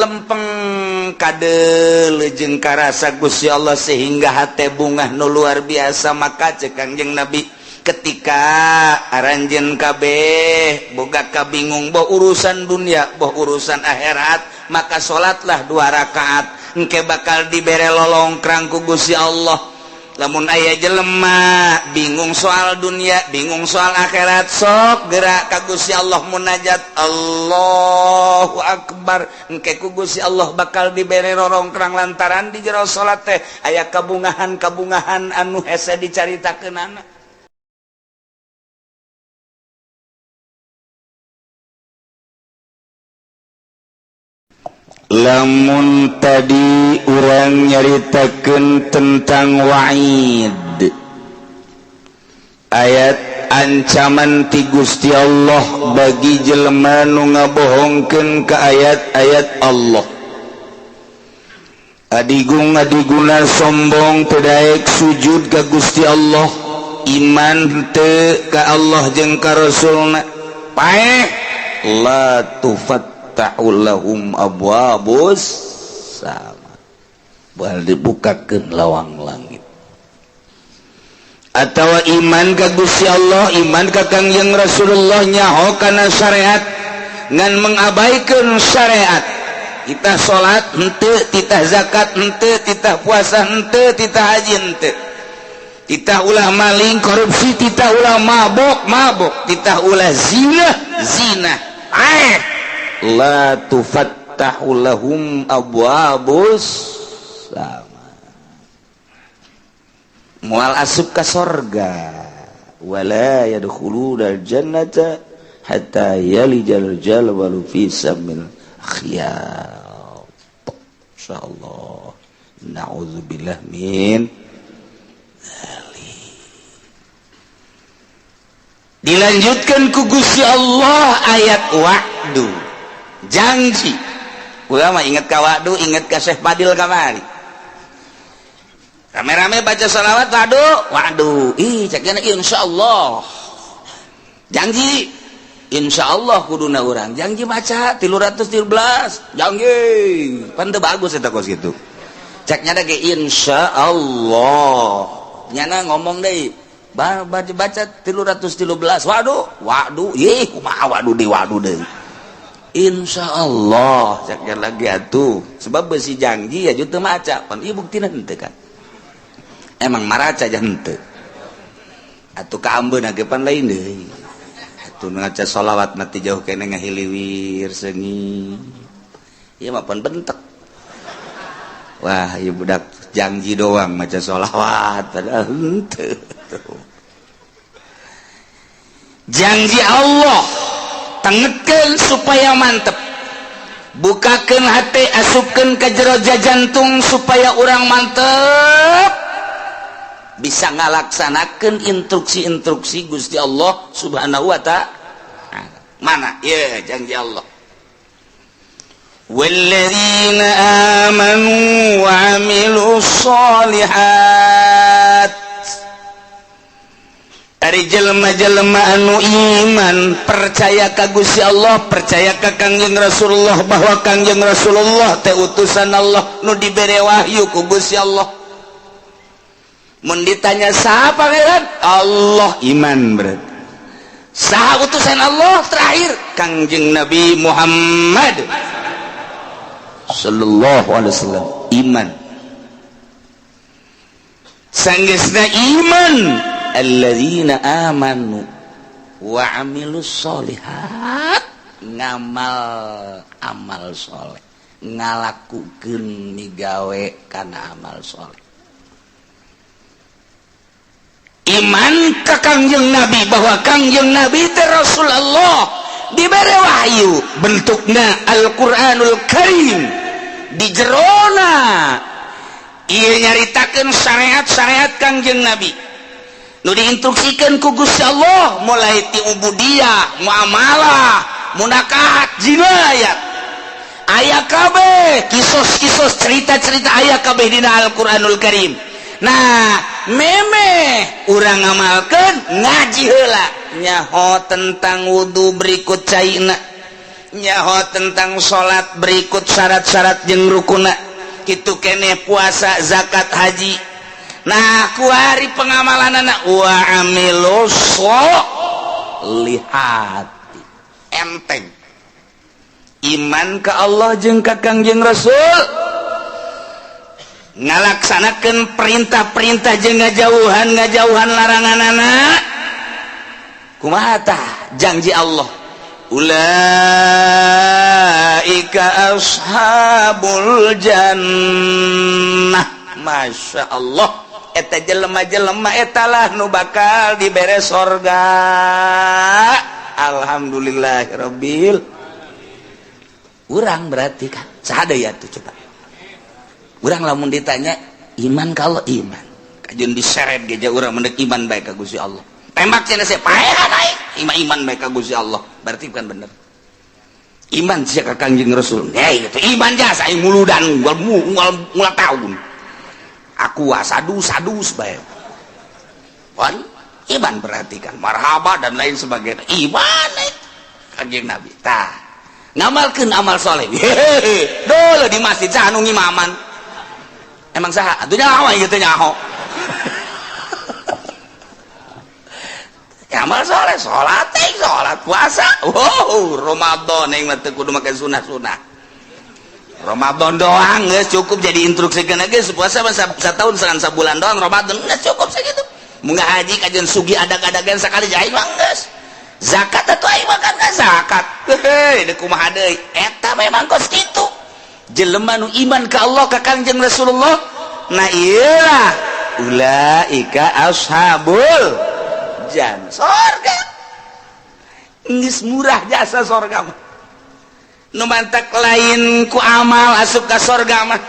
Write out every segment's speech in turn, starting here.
Lempeng kade jeung karasa Gusti Allah sehingga hate bungah nu luar biasa. Maka cek Kangjeng Nabi, ketika aranjeun kabeh boga kabingung, boh urusan dunia, boh urusan akhirat, maka salatlah dua rakaat, engke bakal dibere lolongkrang ku Gusti Allah. Lamun aya jelema bingung soal dunia, bingung soal akhirat, sok gerak ka Gusti Allah, munajat, Allahu Akbar, engke ku Gusti Allah bakal dibere rorongkrang lantaran di jero salat teh aya kabungahan-kabungahan anu hese dicaritakeunana. Lamun tadi urang nyaritakeun tentang wa'id, ayat ancaman ti Gusti Allah bagi jelema nu ngabohongkeun ka ayat-ayat Allah, adigung adiguna sombong, teu daek sujud ka Gusti Allah, iman teu ka Allah jeung ka Rasulna, paeh, la tufattahu lahum abwabus sama, bal dibukakeun lawang langit. Atau iman ka Gusti Allah, iman ka Kangjeng Rasulullah, nyaho kana syariat ngan mengabaikan syariat, kita salat henteu, titah zakat henteu, titah puasa henteu, titah haji henteu, titah ulah maling korupsi, titah ulah mabok mabok, titah ulah zina zina, eh, la tufattahu lahum abwabus sama, moal asup ka sorga, wala yadkhuluna jannata hatta yalijal jalwalu fi samil khiyat. Insyaallah, na'udzubillah min dzalik. Dilanjutkan ku Gusti Allah ayat wa'du, janji. Ulama ingat ka wa'du, ingat ka Syekh Fadil kamari rame-rame baca salawat, wa'du wa'du, ih, ceknya insyaallah, janji insyaallah kuduna urang janji maca 313 janji pan teu bagus eta kos kitu. Ceknya ge insyaallah, nyana ngomong deui, baca baca 313 waduh waduh, ih, kumaha waduh di waduh deui, insyaallah ceknya lagi atuh, sebab besi janji ya teu maca pan ieu buktina henteu kan, emang maraca aja henteu atuh, kaambeuna ge pan lain deui atuh, ngaca sholawat mati jauh kene ngahiliwir seungit ieu mah pan bentek, wah, ieu budak janji doang maca sholawat padahal henteu. Janji Allah tengetkeun supaya mantep, bukakeun hati, asupkeun ke jero jantung supaya urang mantep bisa ngalaksanakeun instruksi-instruksi Gusti Allah Subhanahu wa Ta'ala. Mana ya janji Allah? Walladzina amanu wa amilus sholihat, ari jelema-jelema anu iman, percaya ka Gusti Allah, percaya ka Kangjeng Rasulullah, bahwa Kangjeng Rasulullah teh utusan Allah nu dibere wahyu ku Gusti Allah. Mun ditanya saha pangeran Allah, iman berarti. Saha utusan Allah terakhir? Kangjeng Nabi Muhammad sallallahu alaihi wasallam, iman. Sanggeusna iman, alladzina amanu wa amilus sholihat, ngamal amal soleh, ngalakukeun migawe kana amal soleh, iman ka Kangjeng Nabi bahwa Kangjeng Nabi teh Rasulullah, dibere wahyu bentukna Al-Qur'anul Karim, di jerona ieu nyaritakeun syariat-syariat Kangjeng Nabi nu diinstruksikan ku Gusti Allah, mulai ti ubudiyah, muamalah, munakahat, jinayat, aya kabeh, kisos-kisos, cerita-cerita aya kabeh dina Al-Qur'anul Karim. Nah, meme urang ngamalkeun, ngaji heula nyaho tentang wudu berikut caina. Nyaho tentang salat berikut syarat-syarat jeung rukuna. Kitu keneh puasa, zakat, haji. Nah, kuari pengamalan anak wa amilus sholihati. Enteng. Iman ke Allah jeung ka Kangjeng Rasul, ngalaksanakan perintah-perintah jeung ngajauhan larangan. Anak kumaha tah janji Allah? Ulaika ashabul jannah. Masya Allah, eta jelema-jelema etalah nu bakal dibere sorga. Alhamdulillahirabbil. Urang berarti kan saha ya tuh? Coba urang lamun ditanya iman, kalau iman kajeun diseret ge urang mendek iman baik ka Gusti Allah. Tembak cenah, saya paehan aing iman, iman baik ka Gusti Allah. Berarti bukan bener iman sia ka Kangjeng Rasul. Hei, itu iman jasa aing muludan unggal unggal unggal tahun aku sadu sadu bae. Wan iman berarti kan marhaba dan lain sebagainya, iman Kangjeng Nabi. Tah, ngamalkeun amal soleh. Hehehe, dulu di masjid saha nu ngimaman? Emang saha atuh nyaho gitu? Nyaho amal soleh, salat, salat, puasa. Wow, Ramadan yang mah teu kudu make sunah-sunah. Ramadan doang geus cukup jadi instruksi geus. Puasa mah satahun sangan sabulan doang, Ramadan geus cukup segitu. Munggah haji kajian sugi adag-adagan sakali aing mah geus. Zakat atuh aing mah kan zakat heuh deuk kumaha deui. Eta memang kos kitu jelema nu iman ka Allah, ka Kangjeng Rasulullah. Nah, iyalah, ulaika ashabul jannah, sorga. Geus murah jasa sorga mah. Nu mantak lain ku amal asup ka sorga mah.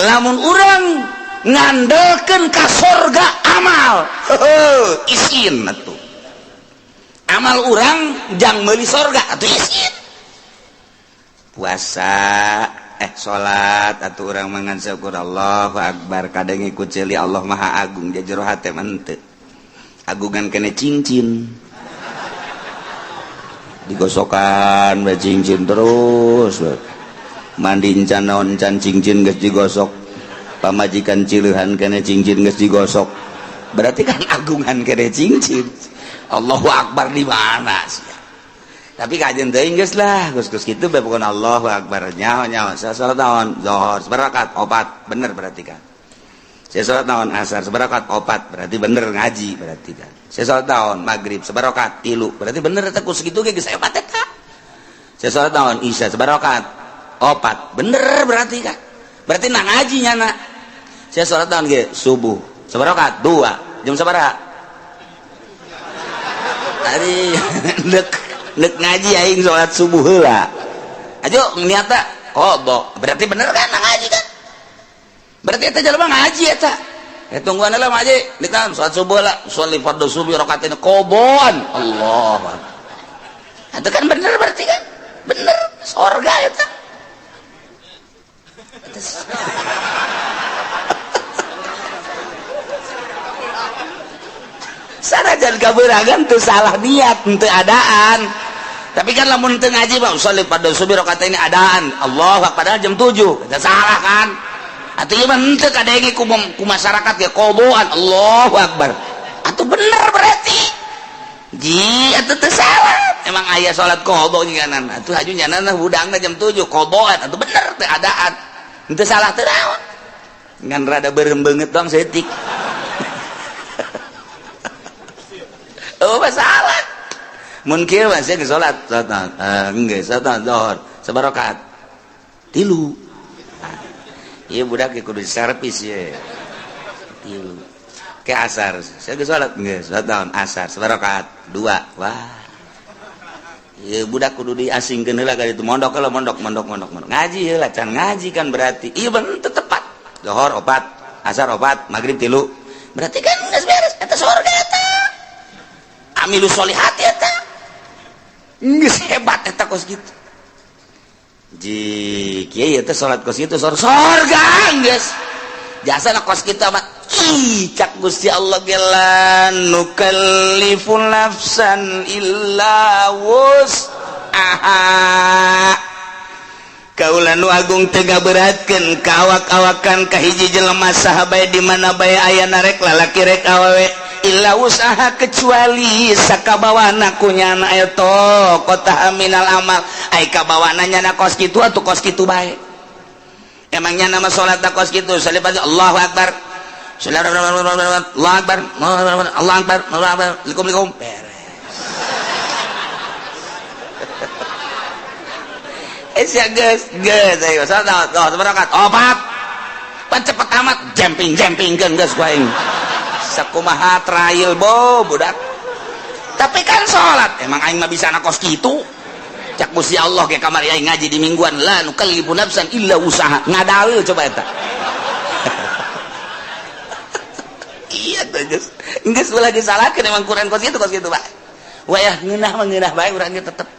Lamun urang ngandelkeun ka sorga amal, heuh, isin atuh. Amal urang jang meuli sorga atuh isin. Puasa, salat atau urang mangan syukur Allahu akbar, kadang ikut ceuli Allah Maha Agung, jero hate mah henteu. Agungan kene cincin digosokan bae, cincin terus mandi encan naon encan, cincin geus digosok. Pamajikan cileuhan kene, cincin geus digosok. Berarti kan agungan kene cincin. Allahu akbar di mana sih? Tapi kajian teuing geus lah, geus geus kitu bae pokona. Allahu akbar, nyaho nyaho. Saya salat naon? Zuhur sabarakat? Opat, bener berarti kan. Saya salat naon? Asar sabarakat? Opat, berarti bener ngaji berarti kan. Saya salat naon? Maghrib sabarakat? 3, berarti bener eta. Ku segitu ge geus hebat eta. Saya salat naon? Isya sabarakat? Opat, bener berarti kan. Berarti nak ngaji nyana. Saya salat naon ge? Subuh sabarakat? 2. Jam sabaraha tadi? Dek dek ngaji aing salat subuh heula aja niatna qada, berarti bener kan nak ngaji kan. Berarti eta jelema ngaji eta. Eh, tungguan lah ngaji di kan salat subuh lah, sholli fardhu subuh rakaatain qadaan. Allah, itu kan bener berarti kan, bener sorga eta. Sanajan kabeuragan teu salah niat, teu adaan. Tapi kan lamun teu ngaji mah sholli fardhu subuh rakaatain adaan, Allah, padahal jam 7 eta salah kan. Atuh ieu mah henteu kadenge ku masyarakat ge qadaan, Allahu akbar. Atuh bener berarti. Ji atuh teu salah. Emang aya salat qada nyanan. Atuh haju nyanan hudangna jam 7 qadaan, atuh bener teu adaan. Henteu salah teu naon. Ngan rada beureum beungeut doang saeutik. Oh, masalah. Mun kieu mah sia geus salat, salat geus salat zuhur sabarakat? 3. Iya, budak kudu servis ye. 3. Ke asar, saya geus salat geus salat naon? Asar sabarakat? 2. Wah. Iya, budak kudu diasingkeun heula ka ditu, mondok heula, mondok mondok mondok mondok. Ngaji heula, can ngaji kan berarti. Iya bener tepat. Zuhur 4, asar 4, maghrib 3. Berarti kan geus beres eta surga eta. Amilu sholihat eta. Geus hebat eta kos kitu. Ji kieu teh salat kos kitu sorga geus. Jasa na kos kitu mah ih cak Gusti Allah ge la nukallifu nafsan illa wus. wus'aha. Kaula nu agung teu ngaberatkeun ka awak-awakan ka hiji jelema saha bae di mana bae aya, rek lalaki rek awewe, illa wus'aha, kecuali sakabawana ku nyana eta kota minal amal. Ai kabawana nyana kos kitu atuh kos kitu bae. Emangnya nama salat kos kitu? Salih Allahu akbar, Allahu akbar, Allahu akbar, Allahu akbar, likum likum, beres. Eh sia, geus geus, ayo salat, oh, seberangkat opat pan cepet amat, jumping jumping kan geus ku aing sakumaha trail bo budak. Tapi kan salat emang aing mah bisa kos kitu. Cak Gusti Allah ke kamari aing ngaji di mingguan, la nukallifu nafsan illa wus'aha, ngadalil coba eta. Iya tuh geus geus, ulah disalahkeun, emang Quran kos kitu, kos kitu bae. Wayah ngeunah mah ngeunah bae urang ge tetep.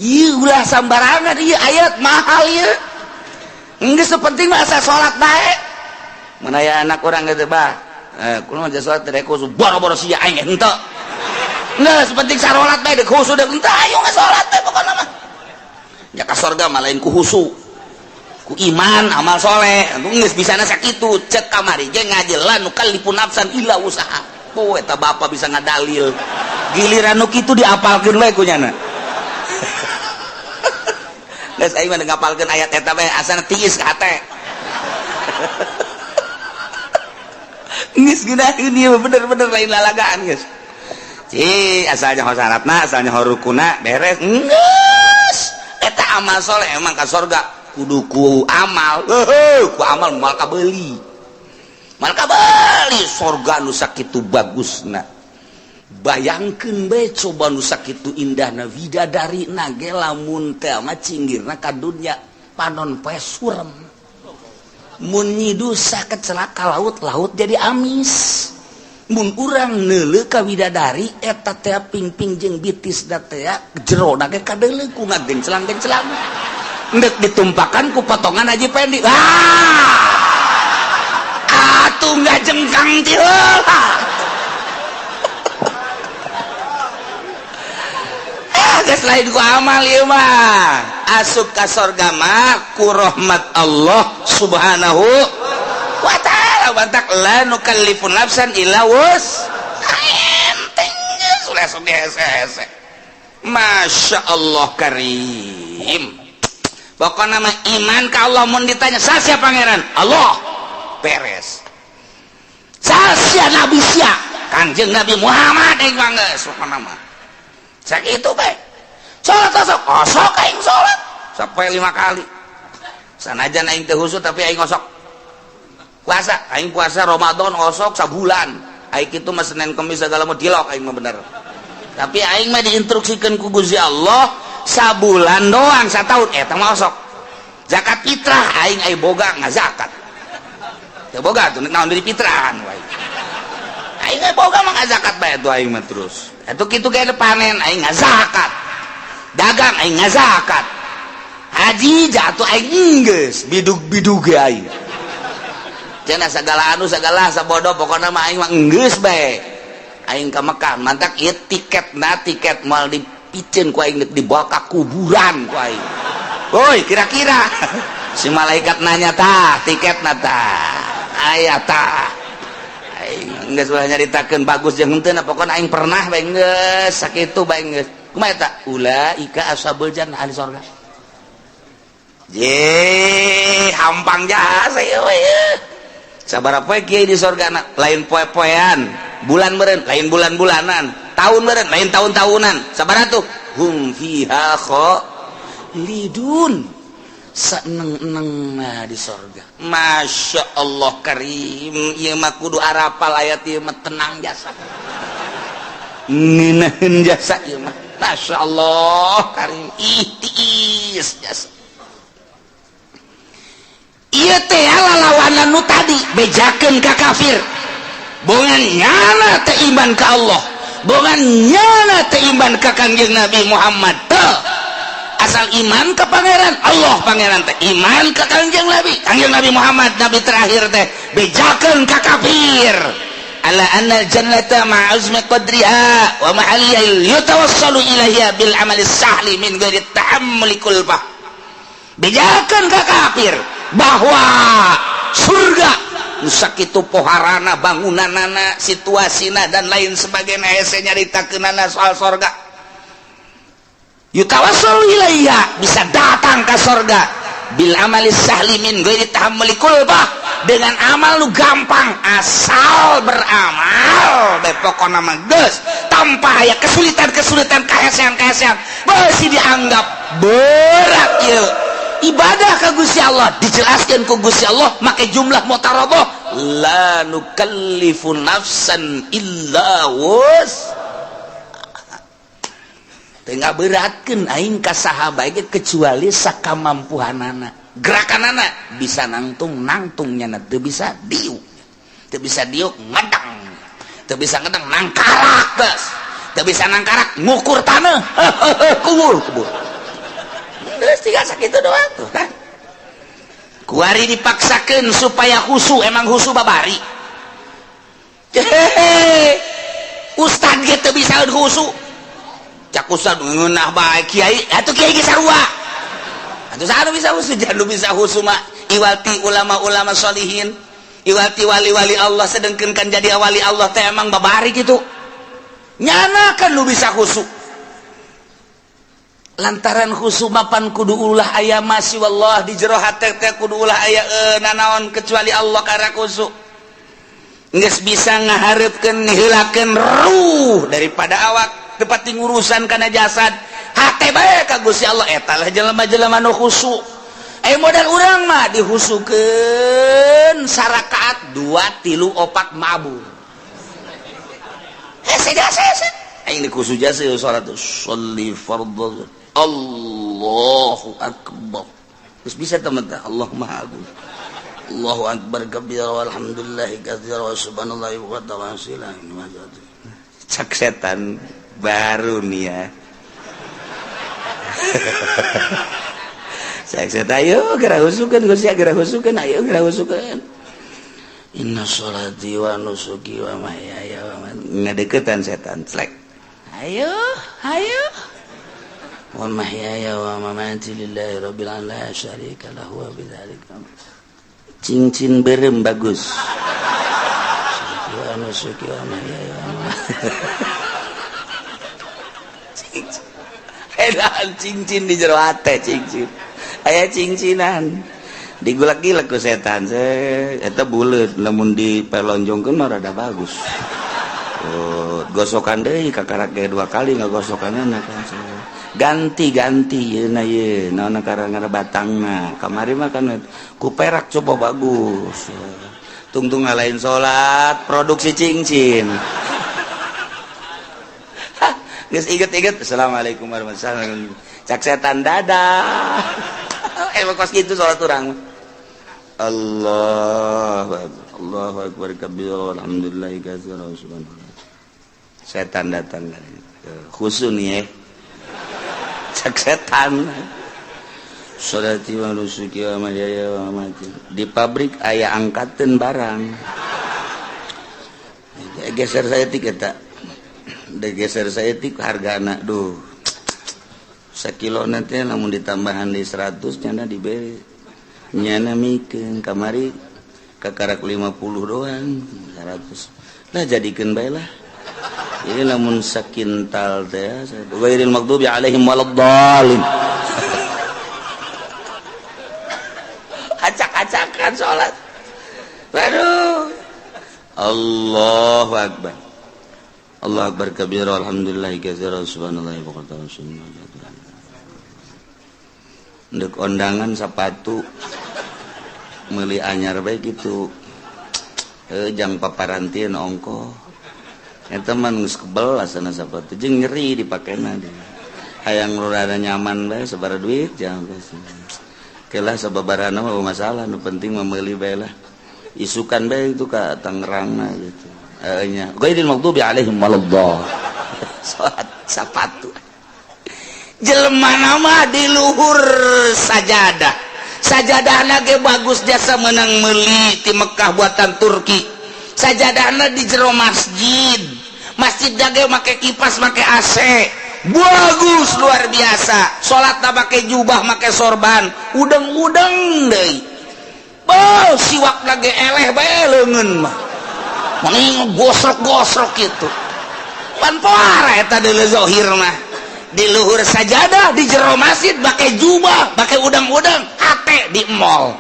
Ieu ulah sambarangan, ieu ayat mahal ieu. Geus penting mah asa salat bae. Mun aya anak urang gitu, bah. Eh, kulo mah salat teh khusus boro-boro sia, aing henteu. Geus penting sarolat bae, deuk khusus deuk henteu, ayo salat teh pokona mah. Ya ka sorga mah lain ku khusu. Ku iman amal soleh. Geus bisana sakitu. Cek kamari ge ngaji, la nukallifu nafsan illa wus'aha. Oh, eta bapak bisa ngadalil. Giliran nu kitu diapalkeun bae ku nyana. Geus aing mah ngapalkeun ayat eta bae asana tiis ka hate. Geus geunaheun ieu bener-bener lain lalagaan geus. Ci asalnya ho syaratna, asalnya ho rukuna beres. Geus. Eta amal soleh emang ka sorga kudu ku amal. Heuh, ku amal moal kabeuli. Moal kabeuli sorga nu sakitu bagusna. Bayangkeun bae coba nu sakitu indahna widadari na ge lamun teh mah cinggirna ka dunya panon poe surem. Mun nyidusa kecelaka laut, laut jadi amis. Mun urang neuleuh ka widadari eta teh pingping jeung bitis da teh jero na ge kadeuleu ku ngagencelang-gencelang. Endek ditumpakan ku potongan Haji Pendi. Ah! Atuh ngajengkang ti heula. Geus lain ku amal ieu mah. Asup ka sorga mah ku rahmat Allah Subhanahu wa ta'ala. Bantak la nukallifu nafsan illa wus. Enteng geus ulah sok dihese-hese. Masya Allah karim. Pokokna mah iman ka Allah, mun ditanya saha pangeran? Allah. Beres. Saha nabi sia? Kanjeng Nabi Muhammad aing mah geus pokona mah. Sakitu bae. Salat osok, osok aing salat sampai 5 kali. Sanajan aing teu khusyuk tapi aing osok. Puasa, aing puasa Ramadan osok sabulan. Aing kitu mah Senin Kemis segala mah dilok aing mah bener. Tapi aing mah diinstruksikeun ku Gusti Allah sabulan doang, sataun eta mah osok. Zakat fitrah aing ai boga ngazakat. Teu boga tuh naon dari fitrahan wae. Aing ai boga mah ngazakat bae tuh aing mah terus. Atuh kitu ge panen aing ngazakat. Dagang aing ngazakat. Haji jatuh aing geus bidug-bidug ge aing. Cenah sagala anu sagala sabodo pokona mah aing mah geus bae. Aing ka Mekah mantak ieu tiketna, tiket moal dipiceun ku aing dibawa ka kuburan ku aing. Woi, kira-kira si malaikat nanya tah tiketna tah aya tah. Aing geus ulah nyaritakeun bagus jeung henteu, pokona aing pernah bae geus sakitu bae geus. Kumaha eta? Ulaika ashabul jannah, ahli sorga. Ye, hampang jasa ieu we. Sabaraha poe kiai di sorga na? Lain poe-poean, bulan meureun, lain bulan-bulanan, tahun meureun, lain tahun-tahunan. Sabaraha tuh? Hum fiha khalidun. Saeneng-eneng nah di sorga. Masya Allah karim, ieu mah kudu arapal ayat ieu mah, tenang jasa. Ngeunaheun jasa ieu mah. Masya Allah karim, ih tiis jasa. Ieu teh lalawanan nu tadi bejakeun ka kafir. Bongan nyana teh iman ka Allah, bongan nyana teh iman ka Kangjeng Nabi Muhammad teh. Asal iman ke pangeran Allah, pangeran teh iman ke Kangjeng Nabi, Kangjeng Nabi Muhammad nabi terakhir teh, bejakeun ka kafir. Ala anna jannata ma'azmi qadriha wa mahalliha yutawassalu ilaiha bil amali sahli min ghairi tahammuli kulfah. Bejakeun ka kafir bahwa surga nu sakitu poharana, bangunanana, situasina, dan lain sebagainya, hese nyaritakeunana soal sorga. Yutawassalu ilaiha, bisa datang ke sorga, bil amali sahli min ghairi tahammuli kulfah, dengan amal lu gampang, asal beramal bae pokona mah geus, tanpa aya kesulitan-kesulitan, kahesean-kahesean. Beusi dianggap berat ieu ibadah ka Gusti Allah. Dijelaskan ku Gusti Allah make jumlah mutaradoh, la nukallifu nafsan illa wus. Teu ngaberatkeun aing ka saha bae kecuali sakamampuhanana. Gerakanana bisa nangtung, nangtungnya. Teu bisa diuk, teu bisa diuk, ngedang. Teu bisa ngedang, nangkarak. Geus teu bisa nangkarak, ngukur tanah, kubur kubur. Geus tinggal sakitu doang tuh kan. Kuari dipaksakeun supaya khusu, emang khusu babari. Hehehe, ustad ge teu bisa khusu. Cak ustad ngeunah bae kiai atuh, kiai ge sarua atuh. Saha bisa khusu? Jangan bisa khusu mah iwati ulama-ulama solihin, iwati wali-wali Allah. Sedengkeun kan jadi wali Allah teh emang babari gitu nyana kan lu bisa khusu. Lantaran khusu mapan kudu ulah aya masih wallah di jero hate teh, kudu ulah aya nanaon kecuali Allah. Karena khusu geus bisa ngahareupeun, ngiheulakeun ruh daripada awak, tepat ngurusan kana jasad, hate bae ka Gusti Allah. Eta lah jelema-jelema nu khusu. Eh, modal urang mah dihusukeun sarakaat dua tilu opat mabur. Hese jasa hese aing dikhusu jasa salat sholli fardhu, Allahu akbar. Terus bisa teman, Allah Maha Agung, Allahu akbar kabira walhamdulillahi katsira wa subhanallahi wa ta'ala. Cak setan baru nih ya. Cak setan, ayo geura husukeun Gusti, geura husukeun, ayo geura husukeun. Inna sholati wa nusuki wa mahyaya wa ngadeukeutan setan slek. Ayo, ayo. Wa mahyaya wa mamati lillahi rabbil alamin la syarika lahu wa bidzalika. Cincin berem bagus. Wa nusuki wa mahyaya wa cincin. Edan cincin di jero hate, cincin. Aya cincinan. Digulak-gilak ku setan. Eta buleut, lamun dipelonjongkeun mah rada bagus. Oh, gosokan deui kakarak ge dua kali ngagosokanna kan. Ganti-ganti yeuna ye naon karang batangna. Kamari mah kan ku perak, coba bagus. Tungtung ngalain salat produksi cincin. Geus inget-inget, assalamualaikum warahmatullahi wabarakatuh. Cak setan, dadah. Emang kos kitu salat urang. Allah Allahu akbar kabir alhamdulillah katsira subhanallah. Setan datang, khusu nih ya. Cak setan, sholati wa nusuki wa mahyaya wa mamati. Di pabrik aya angkateun barang, geser saeutik eta, geser saeutik hargana. Duh, sakilo nanti lamun ditambahan di 100 nyana diberi, nyana mikeun kamari kakarak 50 doang, 100 lah jadikeun bae lah. Ini lamun sakintal teh, ghairil maghdubi alaihim waladdallin. Acak-acakan salat. Waduh, Allahu akbar, Allah akbar kabira alhamdulillah katsira subhanallah wa ta'ala. Ndek ondangan sepatu meuli anyar bae gitu, jang paparantian ongko eta mah geus kebel asana sepatu jeung nyeri dipakena. Hayang rada nyaman bae, sabaraha duit jangan kelah, sababarana mah masalah, nu penting mah meuli bae lah. Isukan bae itu ka Tangerang gitu nya. Ghairil maghdubi alaihim waladdallin. Salat sapatu jelema nama di luhur sajadah, sajadah ge bagus, jasa menang meuli ti Mekah buatan Turki. Sajadahna di jero masjid. Masjid ge make kipas, make AC. Bagus luar biasa. Salat make jubah, make sorban, udeng-udeng deui. Oh, siwak lagi eleh bae leungeun mah. Mending gosrok-gosrok gitu. Pan pohara eta deuleu zahir mah. Di luhur sajadah di jero masjid make jubah, make udang-udang, hate di mall.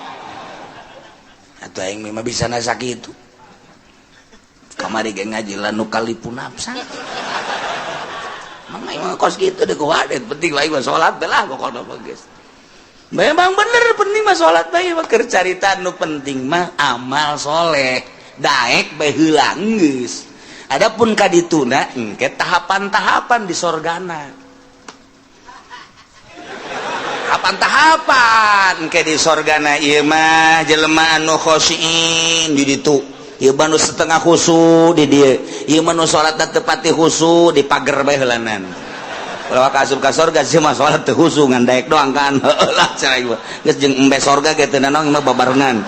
Atuh aing mah bisa nasa kitu. Kamari ge ngaji la nukallifu nafsan. Mang aing mah kos kitu deh kuwadet, penting lain mah salat bae lah pokona mah geus. Memang bener penting mah salat bae mah, keur carita nu penting mah amal soleh. Daek bae heula geus. Adapun kadituna engke tahapan-tahapan di sorgana. Tahapan-tahapan engke di sorgana ieu mah jelema anu khosyin di ditu. Ieu mah nu setengah khusu di dieu. Ieu mah nu salatna teu pati khusu di pager bae heulanan. Ulah ka asup ka sorga sih mah salat teu khusu ngan daek doang kan. Heueuh lah cenah ieu. Geus jeung embe sorga ge teu nanaon mah babarengan.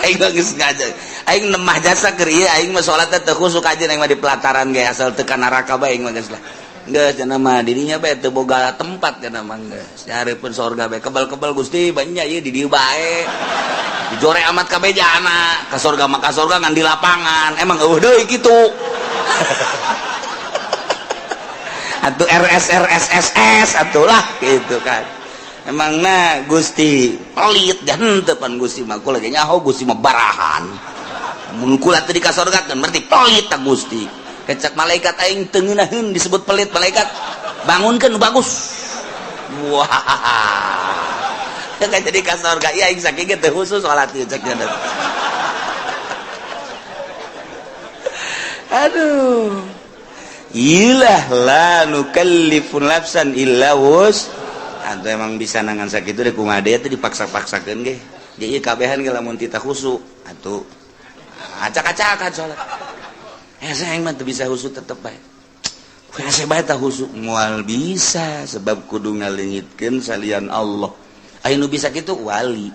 Aing mah geus ngaja. Aing nemah jasa keur ieu aing mah salat teh teu khusyuk aja, aing mah di pelataran ge asal teu ka neraka bae aing mah geus lah. Geus cenah mah dirinya bae teu boga tempat cenah mah geus. Nyareupeun sorga bae kebal-kebal Gusti banyak ieu di dieu bae. Dijore amat kabeh jana ka sorga mah ka sorga ngan di lapangan. Emang eueuh deui kitu. Atuh RS RS SS atuh lah gitu kan. Emang na Gusti pelit dan teu pan Gusti mah kula ge nyaho Gusti mah barahan. Mun kula teu dikasorgakeun berarti pelit ta Gusti. Kecak malaikat aing teu ngeunaheun disebut pelit malaikat. Bangunkeun bagus. Wah. Kan jadi ka sorga ieu aing saking ge teu khusus salat ieu cek nya. Aduh. Ilah la nukallifu nafsan illa wus. Atau emang bisa nangan sakitu deh kumaha deui teh dipaksa-paksakeun ge. Jadi kabehan ge lamun tita khusu atuh acak-acakan salat. Hese aing mah teu bisa khusu tetep bae. Hese bae tah khusu moal bisa sebab kudu ngaleungitkeun salian Allah. Aya nu bisa kitu wali.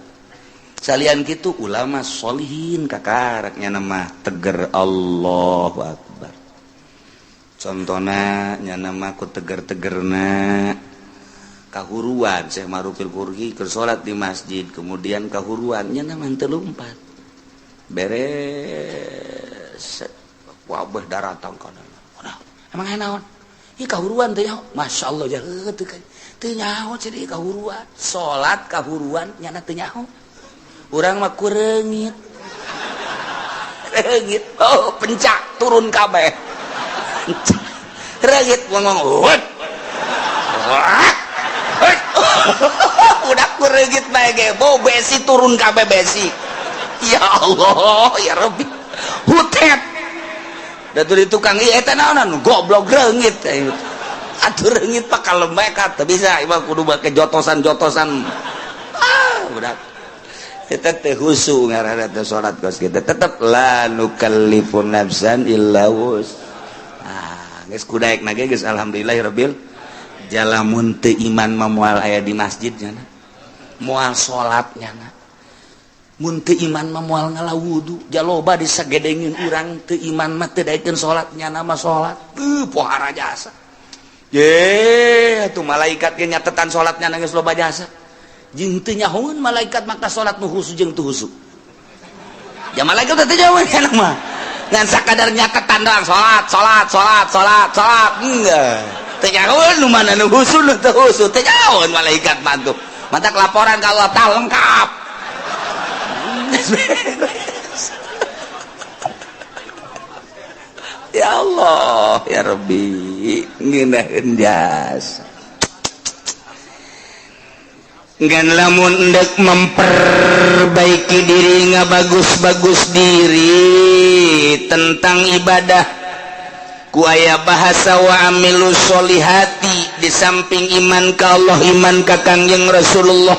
Salian kitu ulama solihin kakarak nya mah teger Allahu akbar. Contona nya mah ku teger-tegerna kahuruan Syekh Marufil Qurhi keur salat di masjid kemudian kahuruan nya mah teu lumpat beres wabah daratang kana. Emang aya naon? Ieu kahuruan teh nyaho. Masyaallah jaheut teu teu nyaho cenah ieu kahuruan. Salat kahuruan nyana teu nyaho. Urang mah kureungit. Reungit. Oh, pencak turun kabeh. Reungit ngomong. Udah kureungit bae ge, bau besi turun kabeh besi. Ya Allah, ya Rabbi. Hutet. Da di tukang ieu eta naonan goblok reungit. Atuh reungit pak kalem bae ka teu bisa ieu kudu make jotosan-jotosan. Ah, budak. Eta teh khusu ngaranna teh salat kos kitu. Tetep la nukallifu nafsan illa wus. Ah, geus kudaek na ge geus alhamdulillahirabbil jalamun teu iman mah moal aya di masjid nya. Moal salat nya. Mun teu iman mah moal ngala wudu, jaloba disagedengin urang teu iman mah teu daekeun salat nya mah salat. Teu pohara jasa. Ye, atuh malaikat ge nyatetan salatnya geus loba jasa. Jeung teu nyahoeun malaikat maka salat nu khusu jeung teu khusu. Ya malaikat teh teu nyahoeun nya mah. Ngan sakadar nyatetan doang salat, salat, salat, salat, salat. Enggak. Teu nyahoeun nu mana nu khusu nu teu khusu, teu nyahoeun malaikat mah tuh. Matak laporan ka Allah tah lengkap. Ya Allah, ya Rabbi, ngeunaheun jasa. Ngan lamun endek memperbaiki diri ngabagus-bagus diri tentang ibadah ku aya bahasa wa amilu sholihati di samping iman ka Allah, iman ka Kangjeng Rasulullah.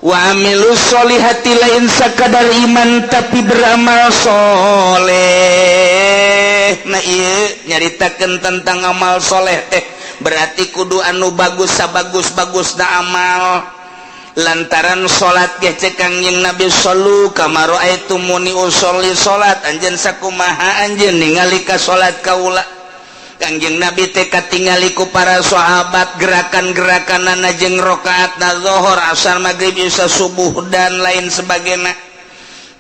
Wa amilu sholihati lain sakadar iman tapi beramal soleh. Nah ieu nyaritakeun tentang amal soleh teh berarti kudu anu bagus sabagus-bagusna amal. Lantaran salat ge cek Kangjeng Nabi, "Shallu kama raaitumuni usolli." Salat anjeun sakumaha anjeun ningali ka salat kaula. Kangjeng Nabi teh katingali ku para sahabat gerakan-gerakan jeung rakaat na zohor, asar, maghrib, isya, subuh, dan lain sebagainya.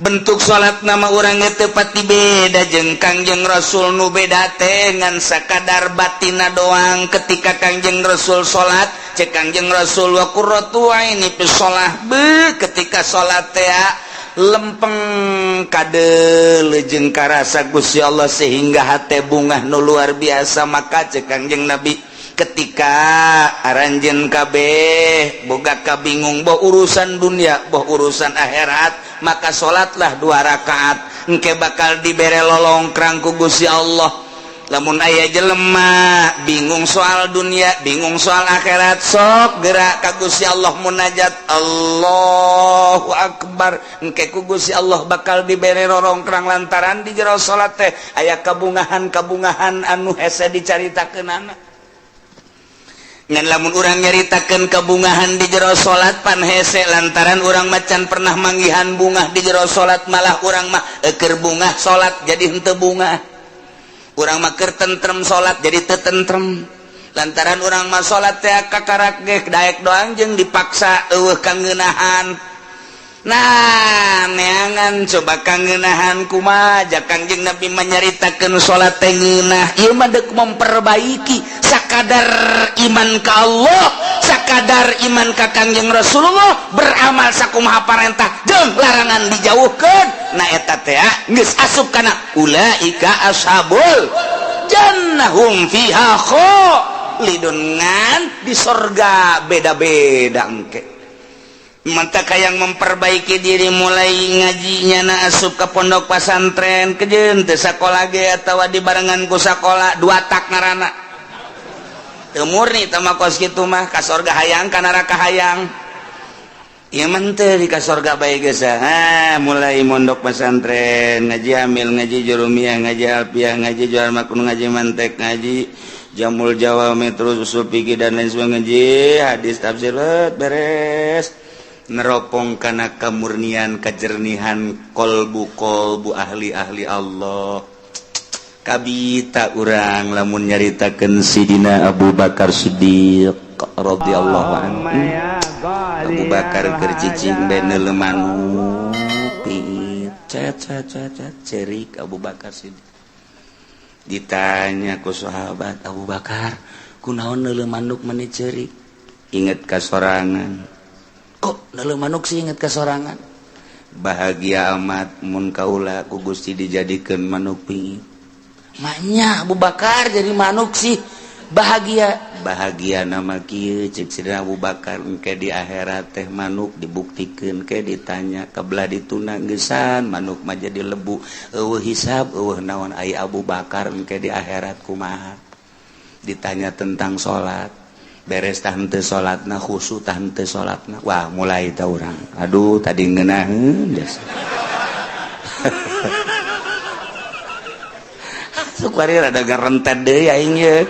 Bentuk salat nama urang teu pati beda jeung Kangjeng Rasul. Nu beda teh ngan sakadar batina doang. Ketika Kangjeng Rasul salat, cek Kangjeng Rasul, "Wa qurratu aini fi shalah." Be, ketika salat teh lempeng, kade jeung karasa Gusti Allah sehingga hate bungah nu luar biasa. Maka cek Kangjeng Nabi, ketika aranjeun kabeh boga kabingung, boh urusan dunia, boh urusan akhirat, maka salatlah dua rakaat, engke bakal dibere lolongkrang ku Gusti Allah. Lamun aya jelema bingung soal dunia, bingung soal akhirat, sok gerak ka Gusti Allah, munajat, Allahu Akbar, engke ku Gusti Allah bakal dibere rorongkrang, lantaran di jero salat teh aya kabungahan-kabungahan anu hese dicaritakeunana. Ngan lamun urang nyaritakeun kabungahan di jero salat, pan hese, lantaran urang macan pernah manggihan bungah di jero salat. Malah urang mah eker bungah salat jadi henteu bungah, urang mah keur tentrem salat jadi teu tentrem, lantaran urang mah salat teh kakarak ge daek doang jeung dipaksa, euweuh kangeunahan. Nah, neangan coba kangeunahan kumaha. Ja Kangjeng Nabi menyaritakeun salat teh ngeunah. Ieu mah deuk memperbaiki sakadar iman ka Allah, sakadar iman ka Kangjeng Rasulullah, beramal sakumaha parentah jeung larangan dijauhkeun. Nah, eta teh geus asup kana ulaika ashabul jannah hum fiha khalidun. Ngan di sorga beda-beda engke. Mantap yang memperbaiki diri, mulai ngajinya na asup ke pondok pesantren, kejen teu sakola ge atawa dibarengan ku sakola, dua tak ngarana teu murni teh mah. Kos kitu mah ka sorga hayang, ka neraka hayang. Ieu mah teu di ka sorga bae geus. Ah, mulai mondok pesantren, ngaji amil, ngaji jurumiyah, ngaji alfiah, ngaji jual makun, ngaji mantek, ngaji jamul jawami, terus usul fikih dan lain sebagainya, ngaji hadis, tafsir, beres, neropong kana kemurnian, kejernihan kolbu kolbu ahli-ahli Allah. Kabita urang lamun nyaritakeun Sidina Abu Bakar Siddiq radhiyallahu anhu. Abu Bakar keur cicing bae neuleu manuk piit, cet cet cet cet, cerik Abu Bakar Siddiq. Ditanya ku sahabat, "Abu Bakar, kunaon neuleu manuk meni cerik?" "Inget ka sorangan." "Kok neuleu manuk sih inget ka sorangan?" "Bahagia amat mun kaula ku Gusti dijadikeun manuk pingit." "Maknya Abu Bakar jadi manuk sih bahagia?" "Bahagia nama kieu," cek Sidina Abu Bakar, "engke di akhirat teh manuk dibuktikeun ke ditanya kebelah dituna geusan manuk mah jadi lebu, euweuh hisab, euweuh naon. Ai Abu Bakar engke di akhirat kumaha? Ditanya tentang salat, beres tah henteu salatna, khusyuk tah henteu salatna." Wah, mulai tah urang, aduh, tadi ngeunaheun jasa. Suka rada rentet deui aing ye.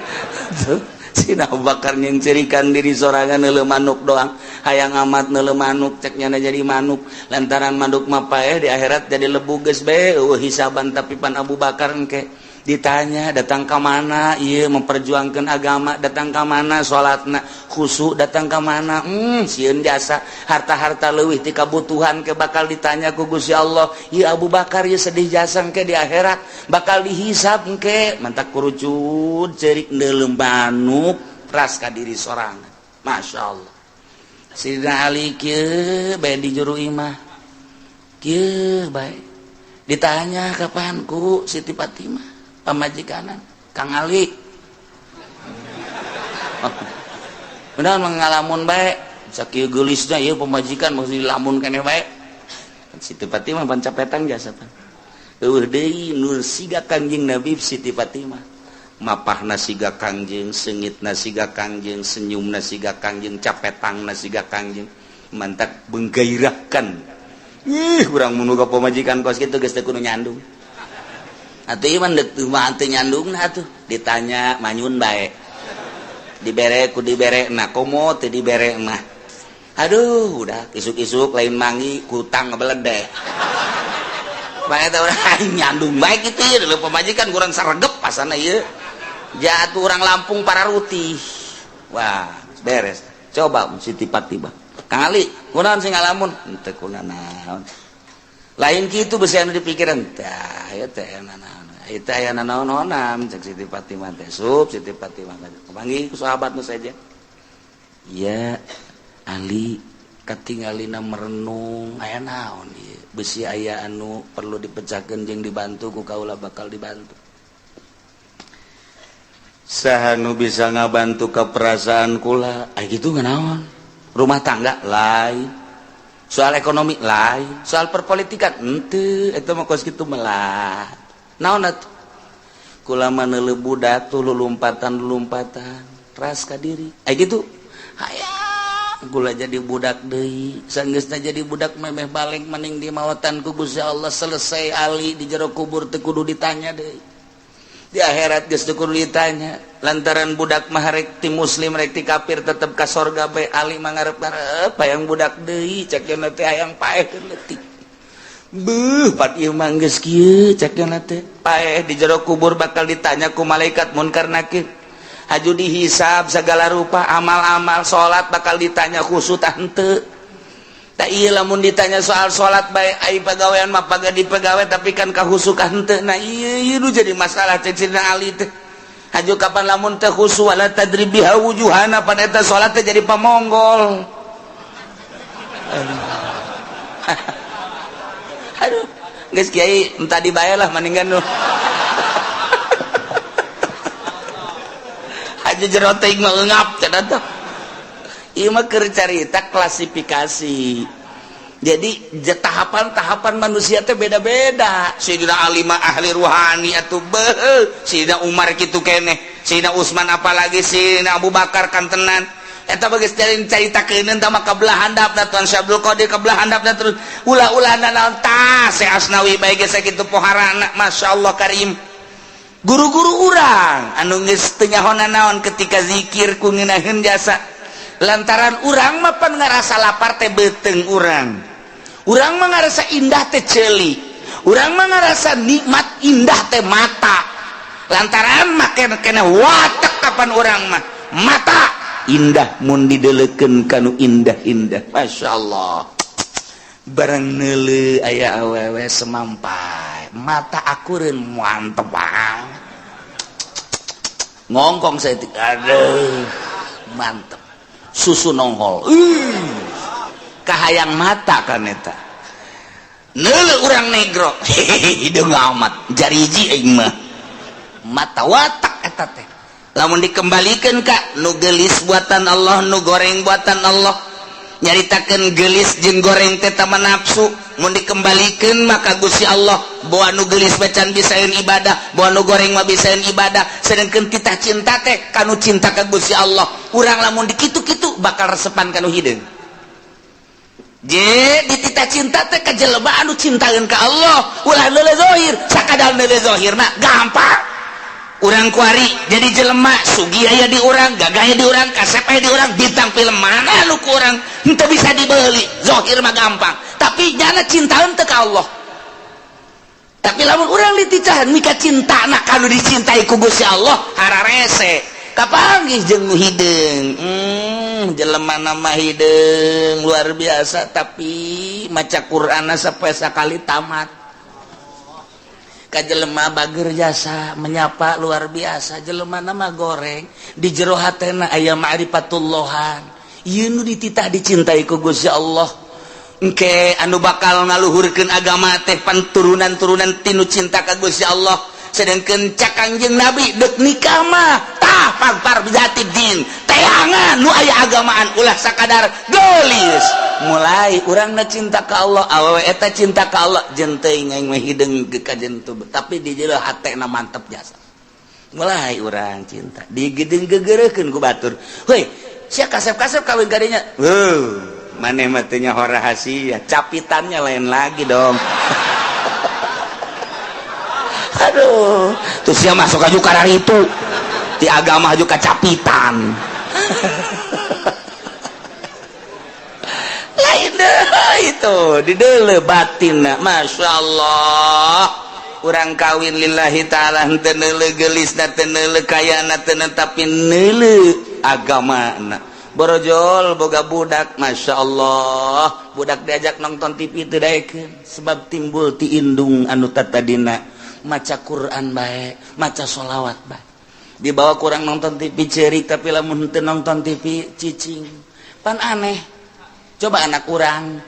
Sina Abu Bakar nyengcerikan diri sorangan, neuleu manuk doang, hayang amat neuleu manuk, cek nyana jadi manuk, lantaran manuk mah paeh di akhirat jadi lebu, geus bae euweuh hisaban. Tapi pan Abu Bakar engke ditanya, datang ke mana iya memperjuangkan agama, datang ke mana salatna khusyuk, datang ke mana, sieun jasa harta-harta leuwih ti kabutuhan, ke bakal ditanya ku Gusti Allah. Ieu Abu Bakar ieu sedih jasa, ke di akhirat bakal dihisab engke. Mantak kurucut cerik neuleu manuk ras ka diri sorangan. Masya Allah. Sidina Ali kieu bae di juru imah, kieu bae, ditanya kapan ku Siti Fatimah pamajikanan, "Kang Ali, benar mengalamun bae sakieu geulisna ieu pamajikan, mesti dilamun keneh bae?" Siti Fatimah pan capetan jasa, pan euweuh deui nur siga Kangjeng Nabi. Siti Fatimah mapahna siga Kangjeng, seungitna siga Kangjeng, senyumna siga Kangjeng, capetangna siga Kangjeng. Mantak menggairahkan. Ih, urang mun ka pamajikan kos kitu geus teu kudu nyandung atuh. Ieu mah deuk mah teu nyandungna atuh. Ditanya manyun bae, dibere ku dibere, nah komo teu dibere mah. Aduh, udah isuk-isuk lain mangi kutang ngebeledek. Bae teh urang nyandung baik itu ya, dulu pemajikan kurang saregep pasana ieu. Jatuh orang Lampung para rutih. Wah, beres. Coba Siti Fatimah. Kang Ali, kunaon sing ngalamun? Henteu kunanaon. Lain kitu besi anu dipikiran. Tah, ieu teh naon. Ieu teh aya nanaon-naonan cek Siti Fatimah teh. Sup Siti Fatimah kapanggih ku sahabat nu saja. Iya, Ali katingalina merenung aya naon ieu. Besi aya anu perlu dipecahkeun jeung dibantu ku kaula bakal dibantu. Saha nu bisa ngabantu ke perasaan kula? Ay gitu naon? Rumah tangga lain, soal ekonomi lain, soal perpolitikan henteu, eta mah kos kitu melah. Naon atuh? Kula mah neuleuh budak tuh lulumpatan-lulumpatan, ras ka diri. Ay gitu. Hayang kula jadi budak deui, sanggeusna jadi budak memeh balik maning di mawatan ku Gusti Allah selesai Ali di jero kubur teu kudu ditanya deui. Di akhirat geus teu kudu ditanya lantaran budak mah rek ti muslim rek ti kafir tetep ka sorga bae. Ali mah ngarep-ngarep hayang budak deui, cek teh hayang paeh leutik. Beuh, pat ieu mah geus kieu cek teh. Paeh di jero kubur bakal ditanya ku malaikat munkar nakir. Haju dihisab segala rupa amal-amal salat bakal ditanya khusyuk tah henteu. Tak iya lamun ditanya soal salat bae ai pagawean mah paga dipegawe tapi kan kahusukan henteu. Nah iya ieu nu jadi masalah cek Sidina Ali teh. Haju kapan lamun teh khusu wala tadrib biha wujuhana pan eta salat teh jadi pamonggol. Aduh. Aduh, geus kiai entah dibayar lah mendingan nu. Haju jero teh ngap cenah teh. Ieu mah keur carita klasifikasi. Jadi tahapan-tahapan manusia teh beda-beda. Sayyidina Ali mah ahli ruhani atuh beuh, Sayyidina Umar kitu keneh, Sayyidina Utsman apalagi Sayyidina Abu Bakar kantenan. Eta bagus caritakeun tah mah kabelah handapna Tuan Syekh Abdul Qadir kabelah handapna terus ulah-ulah naon tah Syekh Asnawi bae geus sakitu poharana masyaallah karim. Guru-guru urang anu geus teu nyaho naon ketika zikir ku ngeunaheun jasa. Lantaran urang mah pan ngarasa lapar teh beuteung urang. Urang mah ngarasa indah teh ceuli. Urang mah ngarasa nikmat indah teh mata. Lantaran make kena watek kapan urang mah mata indah mun didelekeun kanu indah-indah. Masyaallah. Barang neuleuh aya awewe semampai, mata akureun mantep banget. Ngongkong saya aduh mantep. Susu nongol. Kahayang mata kan eta. Neuleuh urang negro. Hideung amat jariji aing mah. Mata watak eta teh. Lamun dikembalikan ka nu geulis buatan Allah, nu goreng buatan Allah. Nyaritakeun geulis jeung goreng teh tama nafsu. Mun dikembalikan maka Gusti Allah bawa nu geulis macan bisaeun ibadah, bawa nu goreng mah bisaeun ibadah. Sedangkeun titah cinta teh kanu cinta ka Gusti Allah. Urang lamun dikitu-kitu bakal resepan kanu hideung. Je dititah cinta teh ka jelema anu cintaeun ka Allah, ulah neuleuh zahir, sakadar neuleuh zahirna gampang. Urang kuari jadi jelema sugih aya di urang, gagah aya di urang, kasep aya di urang, bintang film mana nu ku urang henteu bisa dibeli, zahir mah gampang. Tapi nyana cintaeun teu ka Allah. Tapi lamun urang dititahan mika cintana kanu dicintai ku Gusti Allah, hararese. Kapanggih jeung nu hideung. Jelema nama hideung luar biasa tapi maca Qur'anna sapoe sakali tamat. Ka jelema bager jasa menyapa luar biasa, jelema nama goreng di jero hatena aya ma'rifatullahan. Ieu nu dititah dicintai ku Gusti Allah. Engke anu bakal ngaluhurkeun agama teh pan turunan-turunan tinu cinta ka Gusti Allah. Sedangkeun cak Kangjeng Nabi deuk nikah mah tah pagpar bijati din. Teangan nu aya agamaan ulah sakadar geulis. Mulai urangna cinta ka Allah, awewe eta cinta ka Allah, jeung teuing aing mah hideung ka jentu, tapi di jero hatena mantep jasa. Mulai urang cinta, digedeng gegereukeun ku batur. Heuy, sia kasep-kasep kawin kadinya. Heuh, maneh mah teu nyaho rahasia, capitannya lain lagi dong. Aduh, terus sia masuk aju kararitu. Di agama aju kacapitan. Tuh dideuleu batinna, Masya Allah. Urang kawin lillahi ta'ala, henteu neuleu geulisna, teu neuleu kayana, teu, tapi neuleu agamana. Borojol boga budak, Masya Allah, budak diajak nonton TV teu daekeun, sebab timbul ti indung anu tatadina maca Quran bae, maca sholawat bae. Dibawa kurang nonton TV cerik, tapi lamun henteu nonton TV cicing. Pan aneh coba, anak urang